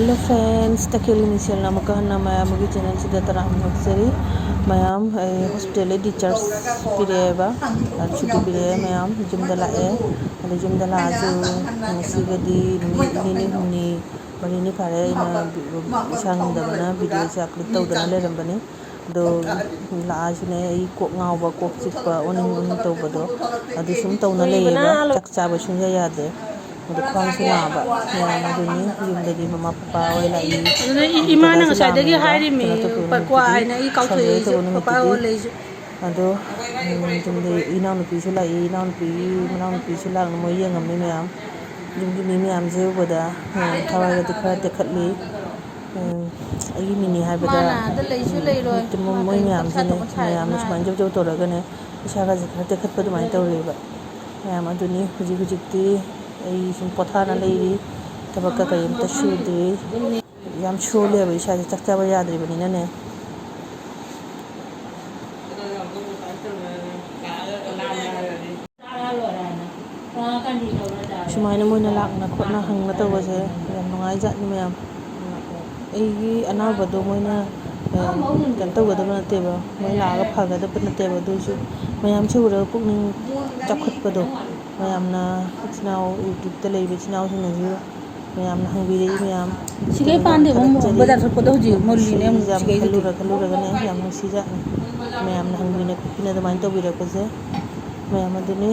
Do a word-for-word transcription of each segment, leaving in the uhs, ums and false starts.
Hello friends, ꯇꯈꯦꯜ ꯃꯤꯡꯁꯦꯜꯅ ꯑꯃꯨꯛꯀ ꯍꯟꯅ ꯃꯌꯥꯝꯒꯤ channelꯁꯤꯗ ꯇꯔꯥꯝꯅ ꯑꯣꯛꯆꯔꯤ꯫ ꯃꯌꯥꯝ, ꯑꯩ hospitalꯗꯒꯤ discharge ꯄꯤꯔꯛꯑꯦꯕ, ꯑ, ꯁꯨꯇꯤ ꯄꯤꯔꯛꯑꯦ꯫ ꯃꯌꯥꯝ ꯌꯨꯝꯗ ꯂꯥꯛꯑꯦ꯫ ꯑꯗ ꯌꯨꯝꯗ ꯂꯥꯛꯑꯁꯨ ꯉꯁꯤꯒꯗꯤ ꯅꯨꯃꯤꯠ ꯅꯤꯅꯤ ꯍꯨꯝꯅꯤ, ꯃꯔꯤꯅꯤ ꯐꯥꯔꯦ ꯑꯩꯅ ꯏꯁꯥ ꯉꯝꯗꯗꯅ videoꯁꯦ upload ꯇꯧꯗꯅ ꯂꯩꯔꯝꯕꯅꯤ꯫ ꯑꯗꯣ ꯂꯥꯛꯑꯁꯨꯅꯦ, ꯑꯩ ꯀꯣꯛ ꯉꯥꯎꯕ, ꯀꯣꯛ ꯆꯤꯛꯄ, ꯑꯣꯅꯤꯡ ꯑꯣꯅꯤꯡ ꯇꯧꯕꯗꯣ, ꯑꯗꯨ ꯁꯨꯝ ꯇꯧꯅ ꯂꯩꯌꯦꯕ꯫ ꯆꯥꯛ ꯆꯥꯕ ꯁꯨꯡꯌꯥ ꯌꯥꯗꯦ꯫ ꯑꯗꯣ ꯈ꯭ꯋꯥꯡꯁꯨ ꯅꯥꯕ꯫ ꯃꯌꯥꯝ ꯑꯗꯨꯅꯤ, ꯌꯨꯝꯗꯗꯤ ꯃꯃꯥ ꯄꯄꯥ ꯍꯣꯏ ꯂꯥꯛꯏ꯫ ꯑꯗꯨꯅ ꯏ-, ꯏꯃꯥꯅ ꯉꯁꯥꯏꯗꯒꯤ ꯍꯥꯏꯔꯤꯃꯤ, ꯀꯩꯅꯣ ꯇꯧꯕ ꯅꯨꯃꯤꯠꯇꯨꯗꯤ, ꯄꯀ꯭ꯋꯥ ꯍꯥꯏꯅ ꯑꯩ ꯀꯥꯎꯊꯣꯛꯑꯦ surgery ꯑꯩꯁꯨ꯫ ꯇꯧꯕ ꯄꯄꯥ ꯅꯨꯃꯤꯠꯇꯨꯗꯤ꯫ ꯑꯣ ꯂꯩꯁꯨ꯫ ꯑꯗꯣ, ꯎꯝ, ꯌꯨꯝꯗ ꯏꯅꯥꯎꯅꯨꯄꯤꯁꯨ ꯂꯥꯛꯏ, ꯏꯅꯥꯎꯅꯨꯄꯤ, ꯃꯅꯥꯎꯅꯨꯄꯤꯁꯨ ꯂꯥꯛꯅ ꯃꯣꯏ ꯌꯦꯡꯉꯝꯃꯤ ꯃꯌꯥꯝ꯫ ꯌꯨꯝꯒꯤ ꯃꯤ ꯃꯌꯥꯝꯁꯦ ꯎꯕꯗ, ꯎꯝ, ꯊꯋꯥꯏꯒꯗꯤ ꯈꯔ ꯇꯦꯛꯈꯠꯂꯤ꯫ ꯎꯝ, ꯑꯩꯒꯤ ꯃꯤꯅꯤ ꯍꯥꯏꯕꯗ, ꯃꯥꯅ ꯑꯥꯗ ꯂꯩꯁꯨ ꯂꯩꯔꯣꯏ꯫ ꯎꯝ, ꯃꯣꯏ ꯃꯌꯥꯝꯁꯤꯅ, ꯃꯌꯥꯝꯅ ꯁꯨꯃꯥꯏꯅ ꯖꯧ ꯖꯧ ꯇꯧꯔꯒꯅꯦ, ꯏꯁꯥꯒꯁꯦ ꯈꯔ ꯇꯦꯛꯈꯠꯄ ꯑꯗꯨꯃꯥꯏꯅ ꯇꯧꯔꯦꯕ꯫ ꯃꯌꯥꯝ ꯑꯗꯨꯅꯤ ꯍꯧꯖꯤꯛ ꯍꯧꯖꯤꯛꯇꯤ ꯑꯩ ꯁꯨꯝ ꯄꯣꯊꯥꯅ ꯂꯩꯔꯤ, ꯊꯕꯛꯀ ꯀꯔꯤꯝꯇ ꯁꯨꯗ꯭ꯔꯤ꯫ ꯌꯥꯝ ꯁꯣꯜꯂꯦꯕ ꯏꯁꯥꯁꯦ, ꯆꯥꯛ ꯆꯥꯕ ꯌꯥꯗ꯭ꯔꯤꯕꯅꯤꯅꯅꯦ꯫ ꯁꯨꯃꯥꯏꯅ ꯃꯣꯏꯅ ꯂꯥꯛꯅ ꯈꯣꯠꯅ ꯍꯪꯅ ꯇꯧꯕꯁꯦ ꯌꯥꯝ ꯅꯨꯡꯉꯥꯏꯖꯥꯠꯅꯤ ꯃꯌꯥꯝ꯫ ꯑꯩꯒꯤ ꯑꯅꯥꯕꯗꯣ ꯃꯣꯏꯅ, ꯑ, ꯀꯩꯅꯣ ꯇꯧꯒꯗꯕ ꯅꯠꯇꯦꯕ, ꯃꯣꯏ ꯂꯥꯛꯑꯒ ꯐꯒꯗꯕ ꯅꯠꯇꯦꯕ꯫ ꯑꯗꯨ ꯑꯣꯏꯁꯨ ꯃꯌꯥꯝꯁꯦ ꯎꯔꯒ ꯄꯨꯛꯅꯤꯡ ꯆꯥꯎꯈꯠꯄꯗꯣ, ꯃꯌꯥꯝꯅ ꯏꯆꯤꯟ ꯏꯅꯥꯎ, YouTubeꯇ ꯂꯩꯕ ꯏꯆꯤꯟ ꯏꯅꯥꯎꯁꯤꯡꯅꯁꯨ ꯃꯌꯥꯝꯅ ꯍꯪꯕꯤꯔꯛꯏ ꯃꯌꯥꯝ꯫ ꯁꯤꯒꯩ ꯄꯥꯟꯗꯦꯕ, ꯑꯃꯨꯛ ꯊꯥꯒꯠꯆꯔꯤ꯫ ꯕꯖꯥꯔ ꯊꯣꯛꯄꯗ ꯍꯧꯖꯤꯛ ꯃꯣꯜꯂꯤꯅꯦ ꯅꯨꯡꯁꯤ ꯑꯃꯨꯛ ꯌꯥꯝ ꯁꯤꯒꯩꯁꯤꯗꯤ꯫ ꯈꯜꯂꯨꯔ ꯈꯜꯂꯨꯔꯒꯅꯦ ꯌꯥꯝ ꯅꯨꯡꯁꯤꯖꯥꯠꯅꯤ꯫ ꯃꯌꯥꯝꯅ ꯍꯪꯕꯤꯅ ꯈꯣꯠꯄꯤꯅ ꯑꯗꯨꯃꯥꯏꯅ ꯇꯧꯕꯤꯔꯛꯄꯁꯦ꯫ ꯃꯌꯥꯝ ꯑꯗꯨꯅꯤ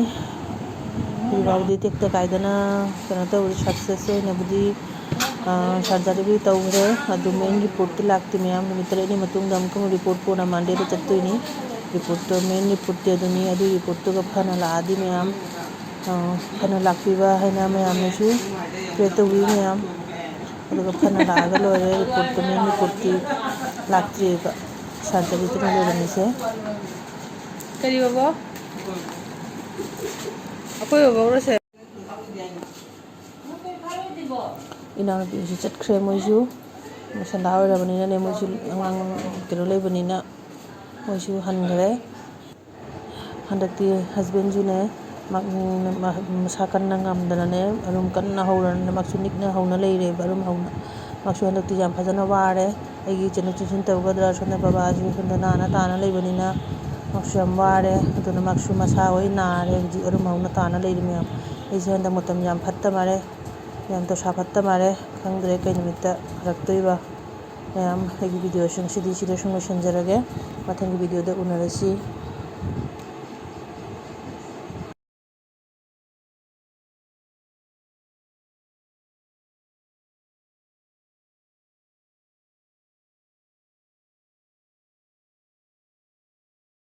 ꯍꯧꯖꯤꯛꯐꯥꯎꯗꯤ ꯇꯦꯛꯇ ꯀꯥꯏꯗꯅ ꯀꯩꯅꯣ ꯇꯧꯔꯤ, success ꯑꯣꯏꯅꯕꯨꯗꯤ, ꯑ, surgeryꯕꯨꯗꯤ ꯇꯧꯈ꯭ꯔꯦ꯫ ꯑꯗꯨ main reportꯇꯤ ꯂꯥꯛꯇꯦ ꯃꯌꯥꯝ꯫ ꯅꯨꯃꯤꯠ ꯇꯔꯦꯠꯅꯤ ꯃꯇꯨꯡꯗ ꯑꯃꯨꯛꯀ ꯑꯃꯨꯛ report ꯄꯨꯅ Mondayꯗ ꯆꯠꯇꯣꯏꯅꯤ꯫ Reportꯇꯣ, main reportꯇꯤ ꯑꯗꯨꯅꯤ꯫ ꯑꯗꯨꯒꯤ reportꯇꯨꯒ ꯐꯅ ꯂꯥꯛꯑꯗꯤ ꯃꯌꯥꯝ, ꯑ, ꯐꯅ ꯂꯥꯛꯄꯤꯕ ꯍꯥꯏꯅ ꯃꯌꯥꯝꯅꯁꯨ pray ꯇꯧꯕꯤꯌꯨ ꯃꯌꯥꯝ꯫ ꯑꯗꯨꯒ ꯐꯅ ꯂꯥꯛꯑꯒ ꯂꯣꯏꯔꯦ꯫ Reportꯇꯣ, main reportꯇꯤ ꯂꯥꯛꯇ꯭ꯔꯤꯑꯕ꯫ Surgeryꯗꯨꯅ ꯂꯩꯔꯝꯃꯤꯁꯦ꯫ ꯀꯔꯤ ꯕꯕꯥ? ꯑꯩꯈꯣꯏ ꯕꯕꯥꯔꯣꯁꯦ? ꯏꯅꯥꯎꯅꯨꯄꯤꯁꯨ ꯆꯠꯈ꯭ꯔꯦ꯫ ꯃꯣꯏꯁꯨ ꯁꯟꯗꯥ ꯑꯣꯏꯔꯕꯅꯤꯅꯅꯦ, ꯃꯣꯏꯁꯨ ꯑꯉꯥꯡ ꯀꯩꯅꯣ ꯂꯩꯕꯅꯤꯅ ꯃꯣꯏꯁꯨ ꯍꯟꯈ꯭ꯔꯦ꯫ ꯍꯟꯗꯛꯇꯤ husbandꯁꯨꯅꯦ, ꯃꯥ, ꯃꯥ, ꯃꯁꯥ ꯀꯟꯅ ꯉꯝꯗꯅꯅꯦ, ꯑꯔꯨꯝ ꯀꯟꯅ ꯍꯧꯔꯅ, ꯃꯥꯁꯨ ꯅꯤꯛꯅ ꯍꯧꯅ ꯂꯩꯔꯦꯕ, ꯑꯔꯨꯝ ꯍꯧꯅ꯫ ꯃꯥꯁꯨ ꯍꯟꯗꯛꯇꯤ ꯌꯥꯝ ꯐꯖꯅ ꯋꯥꯔꯦ꯫ ꯑꯩꯒꯤ ꯏꯆꯟ ꯅꯨꯄꯤ ꯇꯨꯏꯁꯟ ꯇꯧꯒꯗ꯭ꯔꯥ, ꯁꯣꯝꯗ ꯕꯕꯥꯁꯨ ꯁꯣꯝꯗ ꯅꯥꯅ ꯇꯥꯅ ꯂꯩꯕꯅꯤꯅ ꯃꯥꯁꯨ ꯌꯥꯝ ꯋꯥꯔꯦ꯫ ꯑꯗꯨꯅ ꯃꯥꯁꯨ ꯃꯁꯥ ꯍꯣꯏ ꯅꯥꯔꯦ, ꯍꯧꯖꯤꯛ ꯑꯔꯨꯝ ꯍꯧꯅ ꯇꯥꯅ ꯂꯩꯔꯤ ꯃꯌꯥꯝ꯫ ꯑꯩꯁꯦ ꯍꯟꯗꯛ ꯃꯇꯝ ꯌꯥꯝ ꯐꯠꯇ ꯃꯥꯜꯂꯦ, ꯌꯥꯝ ꯗꯣꯁꯥ ꯐꯠꯇ ꯃꯥꯜꯂꯦ꯫ ꯈꯪꯗ꯭ꯔꯦ ꯀꯩ ꯅꯨꯃꯤꯠꯇ ꯐꯔꯛꯇꯣꯏꯕ꯫ ꯃꯌꯥꯝ, ꯑꯩꯒꯤ ꯚꯤꯗꯤꯑꯣꯁꯤꯡꯁꯤꯗꯤ ꯁꯤꯗ ꯁꯨꯝ ꯂꯣꯏꯁꯤꯟꯖꯔꯒꯦ꯫ ꯃꯊꯪꯒꯤ ꯚꯤꯗꯤꯑꯣꯗ ꯎꯅꯔꯁꯤ꯫